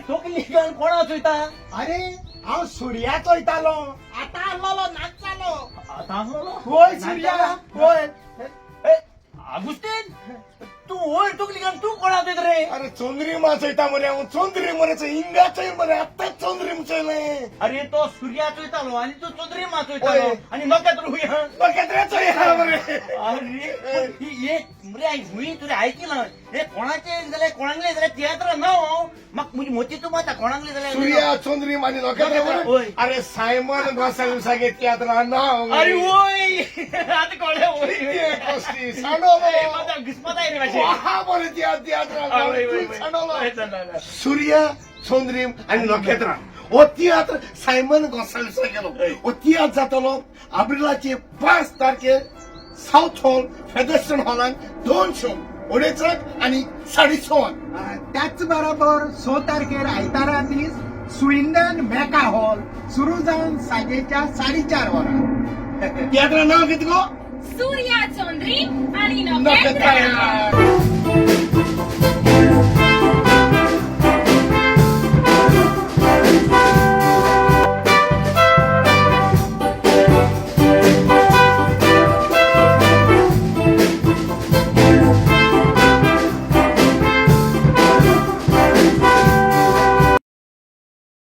तकली घाल कोणा चोयता? अरे हांव सुर्या चोयतालो, आतां आसलोलो नाच जालो. आतां आसलोलो? वय सुर्या वय. ए, आगुस्तीन, तूं वयर तकली घाल, तूं कोणा चोयता रे? अरे चंद्रिमा चोयता मरे हांव, चंद्रीम मरे हिंगा चोय मरे, आत्ताच चंद्रीम चोयलें. अरे तो सुर्या चोयतालो आनी तूं चंद्रिमा चोयतालो. ओय. आनी नखेत्र हुंय हा? नखेत्रा चोय हा मरे. अरे पण ही एक मरे हुंय तुवें आयकिलां हे कोणाचे जाल्यार कोणांगले जाल्यार तियात्र ना हो. म्हाका म्हजी मोती तूं माता कोणांगले जाल्यार सुर्या चंद्रीम आनी नखेत्रा मरे. ओय. अरे सायमन गोसाल्सागे तियात्रा नांव. अरे वय, आतां कळ्ळें वय. कसली सांडोलो. घुसमत आयली मातशें. वाहा मरे तियात्रा. वय, वय, वय. सांडोलो. वय, चल, चल, चल. सुर्या चंद्रीम आनी नखेत्रां हो तियात्र सायमन गोसाल्सा केलो. हो तियात्र जातलो आब्रिलाचे 5 तारखेर सावथ हॉल फेदर्सन हॉलान 2 शो, अडेचांक आनी 6:30. त्याच बरोबर 6 तारखेर आयतारा दीस स्विंडन मेका हॉल सुरू जावन सांजेच्या 4:30 वरां. तियात्रा नांव कितें गो? सूर्या, चंद्री आणि नखेत्रा. नखेत्रां.